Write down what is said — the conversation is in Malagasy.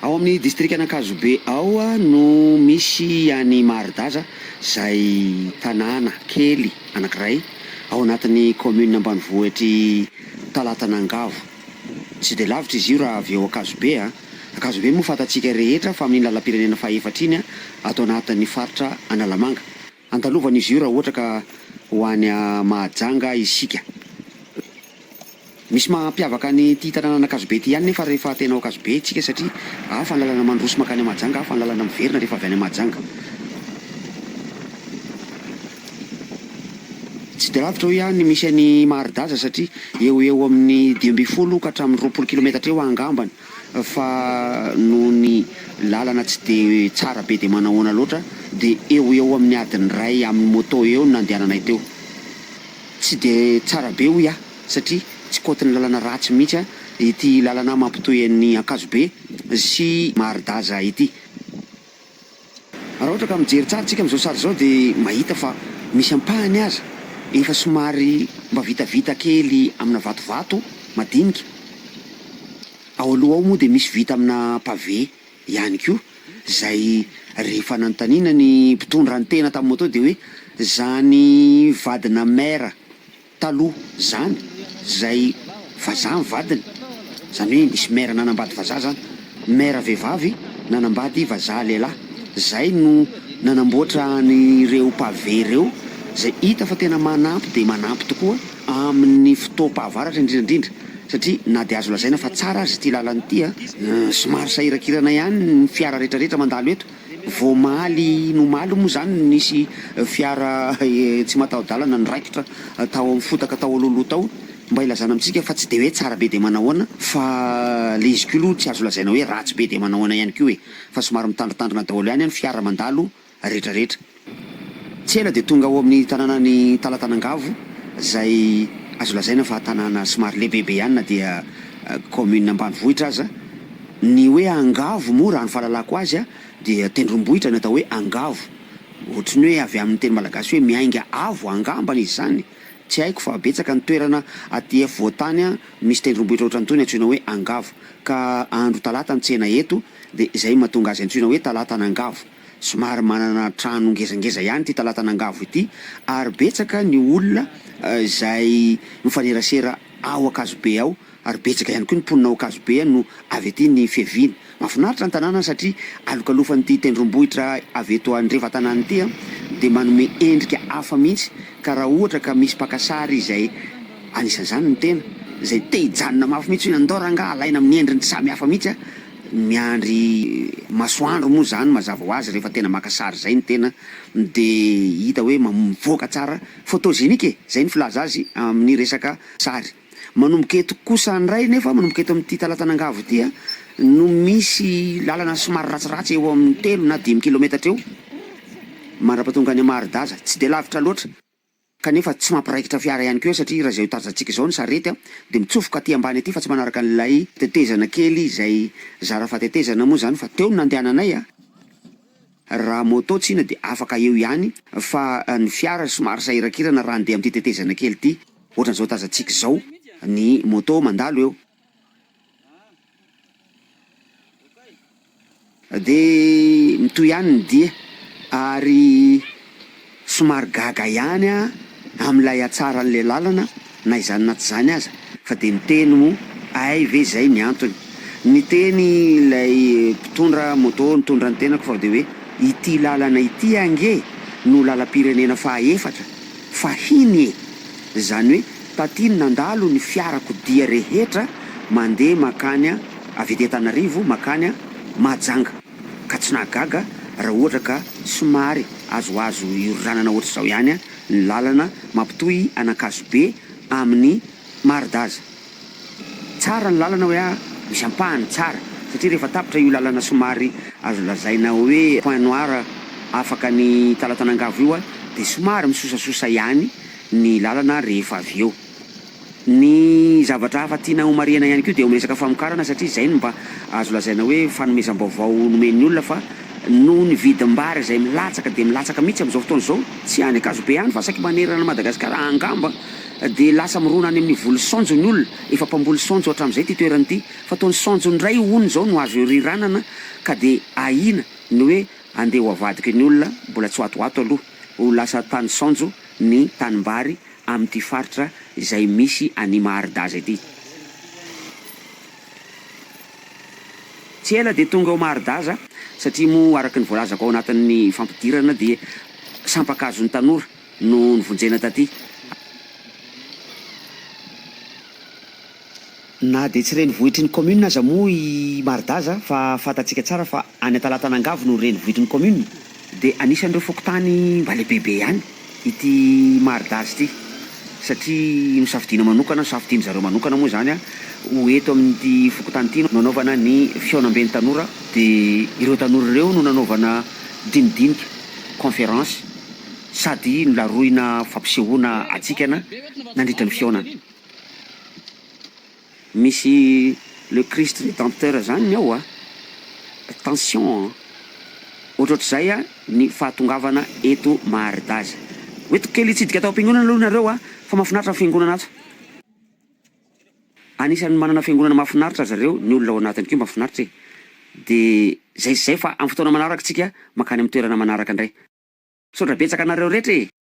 Ao amin'ny distrikan'Ankazobe ao no misy an'i Maharidaza izay tanàna kely anankiray ao anatin'ny kaominina ambanivohitr'i Talatan'Angavo. Tsy dia lavitra izy io raha avy eo Ankazobe. Ankazobe moa fantatsika rehetra fa amin'iny lalam-pirenena fahefatra iny ato anatin'ny faritra Analamanga. Andalovana izy io raha ohatra ka ho any Mahajanga isika. Misy mampiavaka an'ity tanànan'Ankazobe ity ihany nefa rehefa tena ao Ankazobe isika satria hafa ny lalana mandroso mankany Mahajanga, hafa ny lalana miverina rehefa avy any Mahajanga. Tsy dia lavitra hoy aho ny misy an'i Maharidaza satria eo ho eo amin'ny 15 ka hatramin'ny 20 kilometatra eo angambany fa noho ny lalana tsy dia tsara be dia manahoana loatra dia eo ho eo amin'ny adiny iray amin'ny moto eo no nandehananay teo. Tsy dia tsara be hoy aho satria tsy kaotin'ny lalana ratsy mihitsy ity lalana mampitohy an'i Ankazobe sy Maharidaza ity. Raha ohatra ka mijery tsara tsika amin'izao sary izao dia mahita fa misy ampahany aza efa somary mba vitavita kely amina vatovato madinika. Ao aloha ao moa dia misy vita amina pavé ihany koa izay rehefa nanontaniana ny mpitondra ny tena tamin'ny moto dia hoe zany vadina maire taloha zany zay vazaha ny vadiny, zany hoe nisy maire nanambady vazaha zany, maire vehivavy nanambady vazaha lehilahy, zay no nanamboatra an'ireo pavé ireo zay hita fa tena manampy dia manampy tokoa amin'ny fotoam-pahavaratra indrindra indrindra satria na dia azo lazaina fa tsara aza ity lalana ity a, somary sahirankirana ihany ny fiara rehetra rehetra mandalo eto. Vao omaly ny omaly moa izany no nisy fiara tsy mataho-dalana niraikitra tao amin'ny fotaka tao alohaloha tao. Mba ilazana amintsika fa tsy dia hoe tsara be dia manahoana fa ilay izy koa aloha tsy azo lazaina hoe ratsy be dia manahoana ihany koa e! Fa somary mitandrintandrina daholo ihany ny fiara mandalo rehetrarehetra. Tsy ela dia tonga ao amin'ny tanànan'i Talatanangavo izay azo lazaina fa tanàna somary lehibebe ihany na dia kaominina ambanivohitra aza. Ny hoe Angavo moa raha ny fahalalako azy dia tendrombohitra ny atao hoe Angavo. Ohatry ny hoe avy amin'ny teny malagasy hoe miainga avo angambany izy izany. Tsy haiko fa betsaka ny toerana aty afovoan-tany misy tendrombohitra ohatran'itony antsoina hoe Angavo. Ka andro talata ny tsena eto dia izay mahatonga azy antsoina hoe Talatan'Angavo. Somary manana trano ngezangeza ihany ity Talatan'Angavo ity ary betsaka ny olona izay mifanerasera ao Ankazobe ao ary betsaka ihany koa ny mponina ao Ankazobe no avy aty ny fiaviany. Mahafinaritra ny tanàna satria alokalofan'ity tendrombohitra avy eto andrefan-tanàna ity dia manome endrika hafa mihitsy ka raha ohatra ka misy mpaka sary izay anisan'izany ny tena izay te hijanona mafy mihitsy hoe andao rangaha alaina amin'ny endriny samy hafa mihitsy Miandry masoandro moa zany mazava ho azy rehefa tena maka sary zay ny tena de hita hoe mivoaka tsara, photogenique e! Zay ny filaza azy amin'ny resaka sary. Manomboka eto kosa ndray nefa manomboka eto amin'ity Talatan'Angavo ity a no misy lalana somary ratsiratsy eo amin'ny telo na dimy kilometatra eo mandra-pahatonga any Maharidaza, tsy de lavitra loatra. Kanefa tsy mampiraikitra fiara ihany koa satria raha izao tazantsika izao ny sarety dia mitsofoka aty ambany aty fa tsy manaraka an'ilay tetezana kely izay zara fa tetezana moa izany fa teo no nandehananay a! Raha moto tsina dia afaka eo ihany fa ny fiara somary sahirankirana raha handeha amin'ity tetezana kely ity ohatran'izao tazantsika izao ny moto mandalo eo. Dia mitohy ihany ny dia ary somary gaga ihany aho amin'ilay hatsaran'ilay lalana na izany na tsy izany aza fa dia niteny moa hay ve izay ny antony. Niteny ilay mpitondra moto nitondra ny tenako fa dia hoe ity lalana ity ange no lalam-pirenena faha efatra fahiny e! Izany hoe taty no nandalo ny fiarakodia rehetra mandeha mankany avy ety Antananarivo mankany Mahajanga ka tsy nahagaga raha ohatra ka somary azoazo ioranana ohatr'izao ihany ny lalana mampitohy an'Ankazobe amin'i Maridaza. Tsara ny lalana hoe misy ampahany tsara satria rehefa tapitra io lalana somary azo lazaina hoe point noir afaka ny Talatan'Angavo io dia somary misosasosa ihany ny lalana rehefa avy eo. Ny zavatra hafa tiana homarihana ihany koa dia eo amin'ny resaka famokarana satria izay no mba azo lazaina hoe fanomezam-baovao nomen'ny olona fa noho ny vidim-bary izay milatsaka dia milatsaka mihitsy amin'izao fotoana izao, tsy any Ankazobe ihany fa saiky manerana an'i Madagasikara angamba. dia lasa mirona any amin'ny voly saonjo ny olona, efa mpamboly saonjo hatramin'izay ity toerana ity, fa toa ny saonjo indray hono izao no azo iriranana ka dia ahiana ny hoe andeha ho avadiky ny olona, mbola tsy ho ato ho ato aloha, ho lasa tany saonjo ny tanimbary amin'ity faritra izay misy an'i Maharidaza ity. Tsy ela dia tonga ao Maharidaza, satria moa araka ny voalazako ao anatin'ny fampidirana dia sampan-kazon'ny tanora no novonjena taty. Na dia tsy renivohitry ny commune aza moa i Maridaza fa fantatsika tsara fa any Antalatanangavy no renivohitry ny commune dia anisan'ireo fokontany mba lehibebe ihany ity Maridaza ity satria nosafidiana manokana, nosafidian-dry zareo manokana moa izany ho eto amin'ity fokontany ity no hanaovana ny fihaonamben'ny tanora dia ireo tanora ireo no nanaovana dinidinika, conférence, sady nolaroina fampisehoana hatsikana nandritra ny fihaonana. Misy le Christ Redempteur zany ny ao a! Attention an! Ohatrohatr'izay a ny fahatongavana eto Maharidaza. Ho entiko kely hitsidika tao am-piangonana aloha nareo a! Fa mahafinaritra ny fiangonana ato. Anisan'ny manana fiangonana mahafinaritra zareo, ny olona ao anatiny koa mahafinaritra e! De zay sy zay fa amin'ny fotoana manaraka tsika mankany amin'ny toerana manaraka indray. Misaotra betsaka anareo rehetra e!